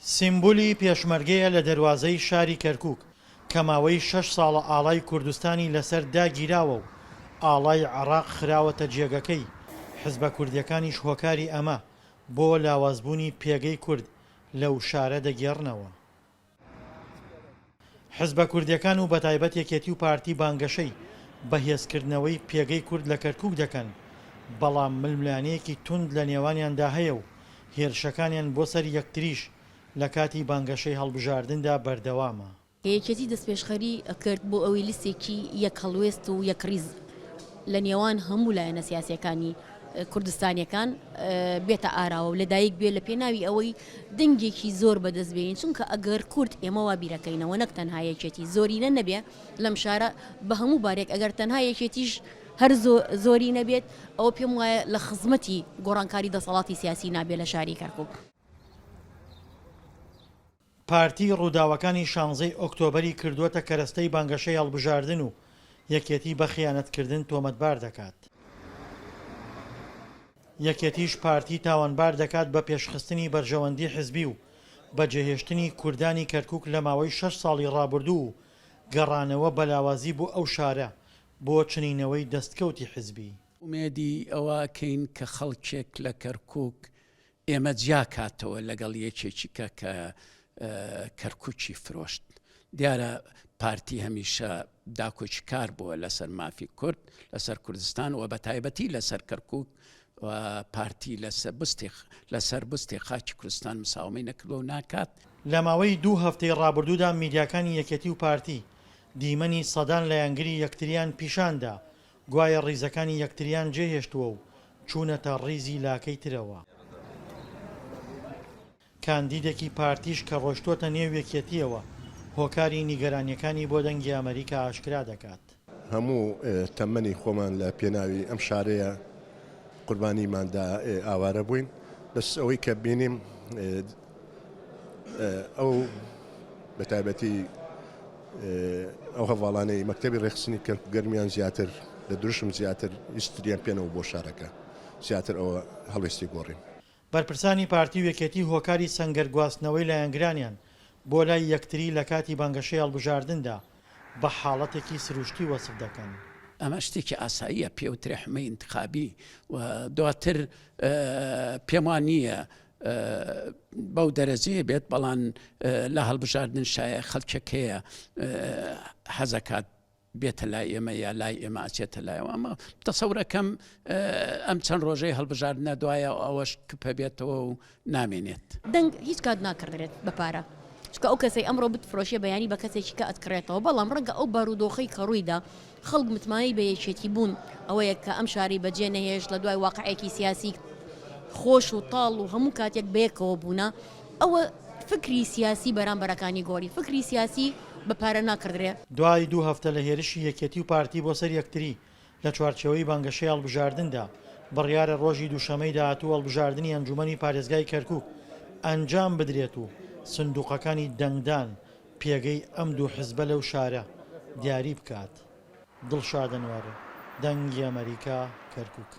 سیمبولی پێشمەرگەیە لە دەروازەی شاری کەرکوک کە ماوەی شەش ساڵە ئاڵای کوردستانی لەسەر داگیراوە و ئاڵای عێڕاق خراوەتە جێگەکەی، حزبە کوردیەکانیش هۆکاری ئەمە بۆ لاوازبوونی پێگەی کورد لەو شارە دەگێڕنەوە. حزبە کوردیەکان و بەتایبەت یەکێتی و پارتی بانگەشەی بەهێزکردنەوەی پێگەی کورد لە کەرکوک دەکەن، بەڵام ململانێیەکی توند لە نێوانیاندا هەیە و هێرشەکانیان بۆ سەر یەکتریش لە کاتی بانگەشەی هەڵبژاردندا بەردەوامە. یەکێتی دەستپێشخەری کرد بۆ ئەوەی لیستێکی یەک هەڵوێست و یەکڕیز لە نێوان هەموو لایەنە سیاسیەکانی کوردستانیەکان بێتە ئاراوە و لەدایک بێ لە پێناوی ئەوەی دەنگێکی زۆر بەدەست بێنین چونکە ئەگەر کورد ئێمە وا بیرەکەینەوە نەک تەنها یەکێتی زۆرینە نەبێ لەم شارە بە هەموو بارێک ئەگەر تەنها یەکێتیش هەر زۆری نەبێت ئەوە پێم وایە لە خزمەتی گۆڕانکاری دەسەڵاتی سیاسی نابێ لە شاری کەرکوک. پارتی ڕووداوەکانی شانزەی ئۆکتۆبەری کردووەتە کەرەستەی بانگەشەی هەڵبژاردن و یەکێتی بە خیانەتکردن تۆمەتبار دەکات. یەکێتیش پارتی تاوانبار دەکات بە پێشخستنی بەرژەوەندی حزبی و بەجێهێشتنی کوردانی کەرکوک لە ماوەی شەش ساڵی ڕابردوو و گەڕانەوە بە لاوازی بۆ ئەو شارە بۆ چنینەوەی دەستکەوتی حزبی. ئومێدی ئەوە ئەکەین کە خەڵکێک لە کەرکوک ئێمە جیا کاتەوە لەگەڵ یەکێکیکە کە کەرکوکی فرۆشت. دیارە پارتی هەمیشە داکۆکیکار بووە لەسەر مافی کورد لەسەر کوردستان و بە تایبەتی لەسەر کەرکوک و پارتی لەسەر بستی لەسەر بستی خاکی کوردستان مساومەی نەکردووە و ناکات. لە ماوەی دوو هەفتەی ڕابردوودا میدیاکانی یەکێتی و پارتی دیمەنی سەدان لایەنگری یەکتریان پیشان دا گوایە ڕیزەکانی یەکتریان جێهێشتووە و چوونەتە ڕیزی لاکەی ترەوە. کاندیدێکی پارتیش کە ڕۆشتۆتە نێو یەکێتییەوە، هۆکاری نیگەرانییەکانی بۆ دەنگی ئەمەریکا ئاشکرا دەکات. هەموو تەمەنی خۆمان لە پێناوی ئەم شارەیە قوربانیمان دا ئاوارە بووین، بەس ئەوەی کە بینیم ئەو بە تایبەتی ئەو هەڤاڵانەی مەکتەبی ڕێکخستنی کەرکوک گەرمیان زیاتر لە دروشم زیاتر هیستریان پێنەوە بۆ شارەکە زیاتر ئەوە هەڵوێستی گۆڕین. بەرپرسانی پارتی و یەکێتی هۆکاری سەنگەر گواستنەوەی لایەنگرانیان بۆ لای یەکتری لە کاتی بانگەشەی هەڵبژاردندا بە حاڵەتێکی سروشتی وەسف دەکەن. ئەمە شتێکی ئاساییە پێوترێ حمەی ئینتخابی و دواتر پێم وا نییە بەو دەرەجەیە بێت بەڵام لە هەڵبژاردن شایە خەڵکێک هەیە حەزەکات بێتە لای ئێمە یا لای ئێمە ئەچێتە لایەوە ئەمە تەسەورەکەم ئەم چەند ڕۆژەی هەڵبژاردنە دوایە ئەوەش کپە بێتەوە و نامێنێت. دەنگ هیچ کات ناکڕدرێت بە پارە چونکە ئەو کەسەی ئەمڕۆ بتفرۆشێ بەیانی بە کەسێکی کە ئەتکڕێتەوە بەڵام ڕەنگە ئەو بارودۆخەی کە ڕوویدا خەڵک متمانەی بە یەکێتی بوون ئەوەیە کە ئەم شارەی بەجێ نەهێشت لە دوای واقعێکی سیاسی خۆش و تاڵ و هەموو کاتێک بەیەکەوە بوونە ئەوە فکری سیاسی بەرامبەرەکانی گۆری فکری سیاسی بە پارە ناکڕدرێ. دوای دوو هەفتە لە هێرشی یەکێتی و پارتی بۆ سەر یەکتری لە چوارچێوەی بانگەشەی هەڵبژاردندا، بڕیارە ڕۆژی دووشەمەی داهاتوو هەڵبژاردنی ئەنجوومەنی پارێزگای کەرکووک ئەنجام بدرێت و سندووقەکانی دەنگدان پێگەی ئەم دوو حزبە لەو شارە دیاری بکات. دڵشاد ئەنوەر، دەنگی ئەمەریکا، کەرکووک.